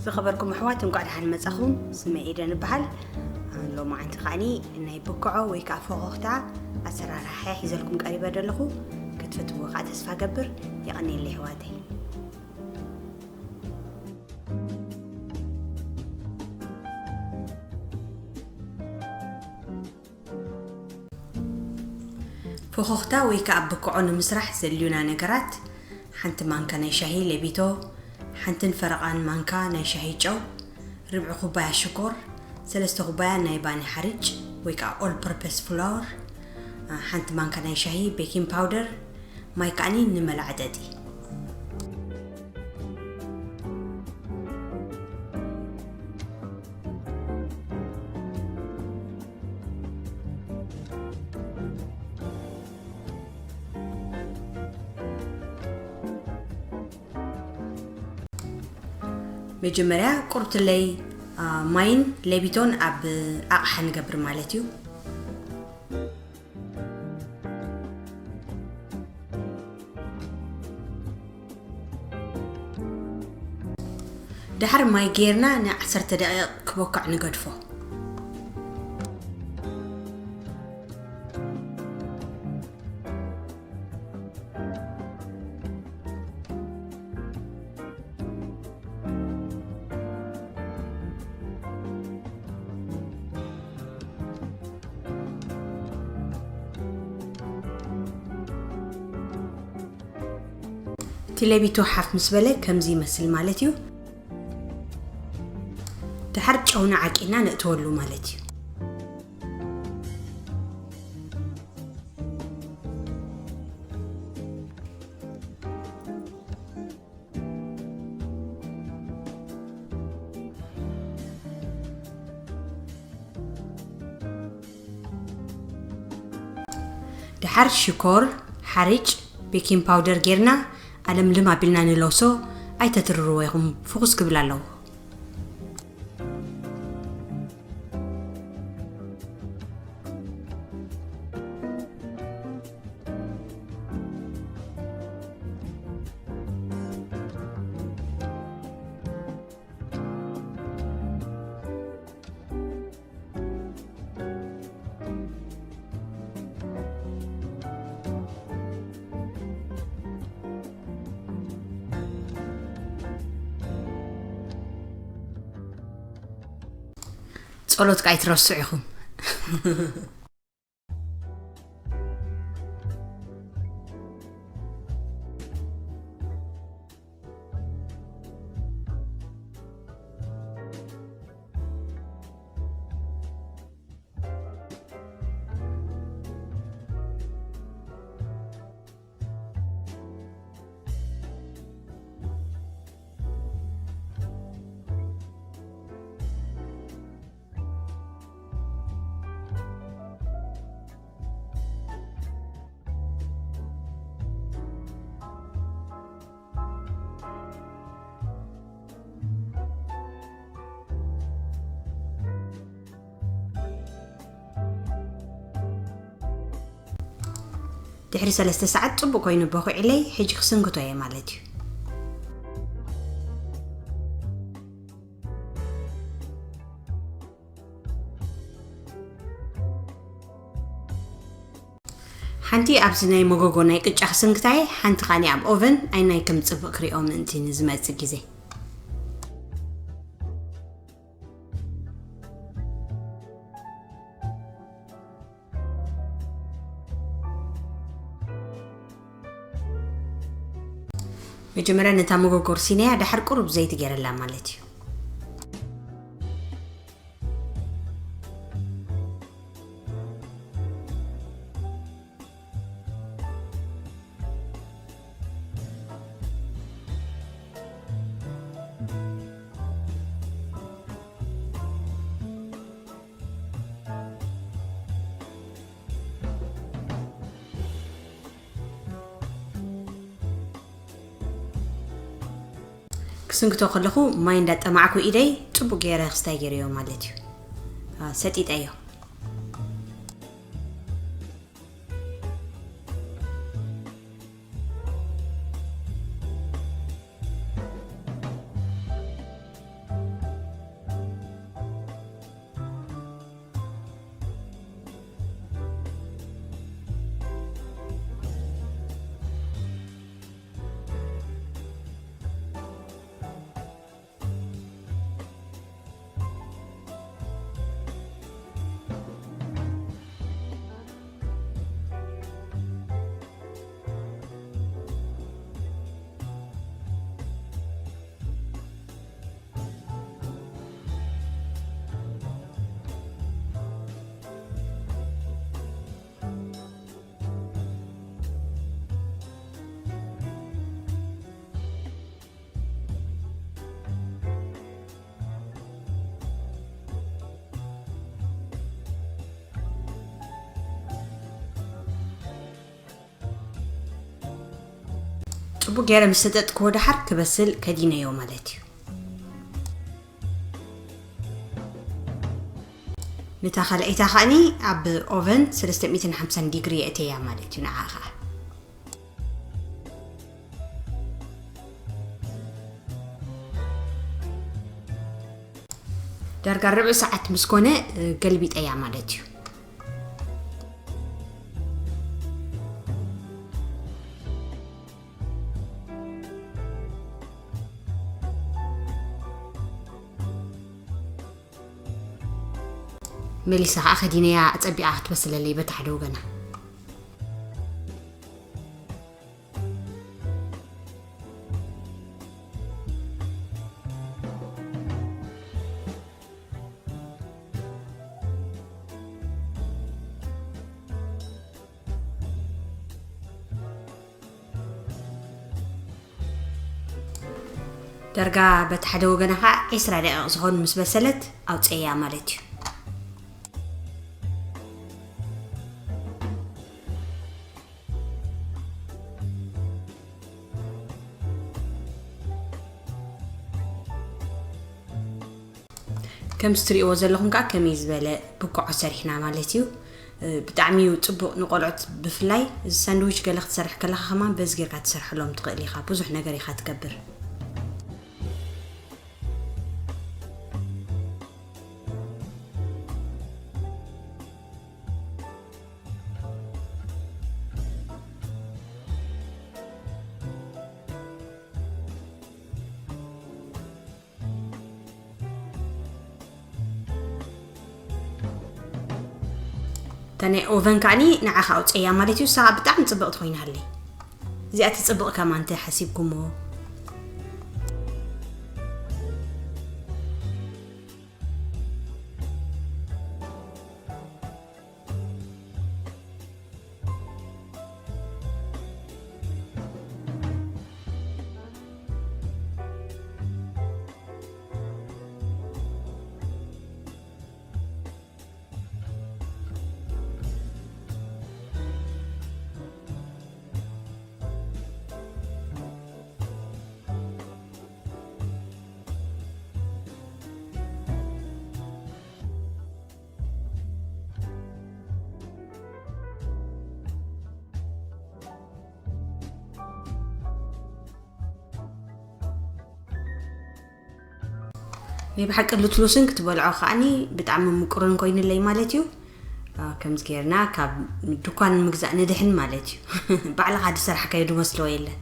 ዝኸበርኩም ኣሕዋት፣ እንቋዕ ደሓን መጻኹም። ስመይ ኤደን እበሃል። ሎማዓንቲ ከዓኒ ናይ ብክዖ ወይ ከዓ ፎኾኽታ ኣሰራርሓ ሒዘልኩም ቀሪበ ዘለኹ። ክትፈትውዎ ከዓ ተስፋ ገብር። የቐንየለይ ኣሕዋተይ። ፎኾኽታ ወይ ከዓ ብክዖ ንምስራሕ ዘድልዩና ነገራት፣ ሓንቲ ማንካ ናይ ሻሂ ሌቢቶ፣ ሓንትን ፈረቓን ማንካ ናይ ሻሂ ጨው፣ ርብዒ ኩባያ ሽኮር፣ ሰለስተ ኩባያ ናይ ባኒ ሓርጭ ወይ ከዓ ኦል ፐርፐስ ፍላወር፣ ሓንቲ ማንካ ናይ ሻሂ ቤኪንግ ፓውደር፣ ማይ ከዓኒ ንመላዕጠጢ። መጀመርያ ቁርትለይ፣ አ፣ ማይን ሌቢቶን ኣብ ኣቕሓ ንገብር ማለት እዩ። ደሓር ማይ ጌርና ንዓሰርተ ደቂቕ ክቦካዕ ንገድፎ። እቲ ሌቢቶ ሓፍ ምስ በለ ከምዚ ይመስል ማለት እዩ። ድሓር ጨውና ዓቂና ነእትወሉ ማለት እዩ። ድሓር ሽኮር፣ ሓርጭ፣ ቤኪንግ ፓውደር ጌርና ኣለምልም ኣቢልና ንለውሶ። ኣይተትርርዎ ኢኹም፣ ፍኹስ ክብል ኣለዎ። ጸሎት ከኣ ኣይትረስዑ ኢኹም። ድሕሪ ሰለስተ ሰዓት ጽቡቕ ኮይኑ ቦኺዑለይ፣ ሕጂ ክስንክቶ እየ ማለት እዩ። ሓንቲ ኣብዚ ናይ መጎጎ ናይ ቅጫ ክስንክታ እየ፣ ሓንቲ ከኣ ኣብ ኦቨን ኣይናይ ከም ጽብቕ ክሪኦ ምእንቲ ንዝመጽእ ግዜ። መጀመርያ ነታ መጎጎ ርሲነያ፣ ደሓር ቁሩብ ዘይቲ ገይረላ ማለት እዩ። ክስንክቶ ከለኹ ማይ እንዳጠማዕኩ ኢደይ ጽቡቅ ገይረ ክስታይ ገይረዮ ማለት እዩ። አ፣ ሰጢጠዮ። ጽቡቅ ገይረ ምስ ሰጠጥክዎ ደሓር ክበስል ከዲነዮ ማለት እዩ። ነታ ካልኣይታ ከኣኒ ኣብ ኦቨን ሰለስተ ሚእትን ሓምሳን ዲግሪ የእተያ ማለት እዩ። ንዓ ከኣ ዳርጋ ርብዒ ሰዓት ምስ ኮነ ገልቢጠያ ማለት እዩ። መሊሳ ከዓ ከዲነያ ኣጸቢቓ ክትበስለለይ በታ ሓደ ወገና። ዳርጋ በቲ ሓደ ወገና ከዓ ዒስራ ደቂቕ ዝኾኑ ምስ በሰለት ኣውፅእያ ማለት እዩ። ከምዚ ትሪእዎ ዘለኹም ከዓ ከመይ ዝበለ ብቆዖ ሰሪሕና ማለት እዩ። ብጣዕሚ እዩ ፅቡቕ ንቆልዑት ብፍላይ። እዚ ሳንድዊች ገለ ክትሰርሕ ከለኻ ከማን በዚ ጌርካ ትሰርሐሎም ትኽእል ኢኻ። ብዙሕ ነገር ኢኻ ትገብር። እታ ናይ ኦቨን ከዓኒ ንዓኻ ኣውፀያ ማለት እዩ። እሳ ብጣዕሚ ፅብቕቲ ኮይናለይ። እዚኣ ትፅብቕ ከማን እንተ ሓሲብኩሞ። ናይ ብሓቂ ልትሉስን ክትበልዖ ከዓኒ ብጣዕሚ ምቁርን ኮይንለይ ማለት እዩ። ከምዚ ጌርና ካብ ድኳን ምግዛእ ንድሕን ማለት እዩ። ባዕልኻ ዝሰራሕካዮ ዝመስሎ የለን።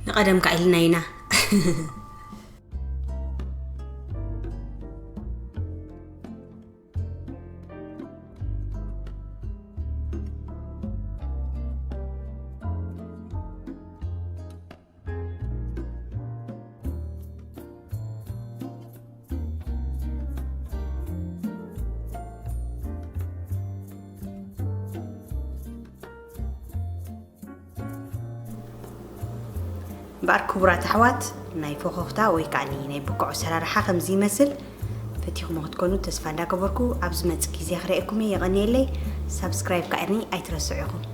ንቐደም ከ ኢልና ኢና። እምበኣር ክቡራት ኣሕዋት፣ ናይ ፎኾኽታ ወይ ከዓ ናይ ብቅዖ ኣሰራርሓ ከምዚ ይመስል። ፈቲኹሞ ክትኮኑ ተስፋ እንዳገበርኩ፣ ኣብ ዝመጽእ ግዜ ክርእየኩም እየ። የቐንየለይ። ሳብስክራይብ ከዓኒ ኣይትረስዑ ኢኹም።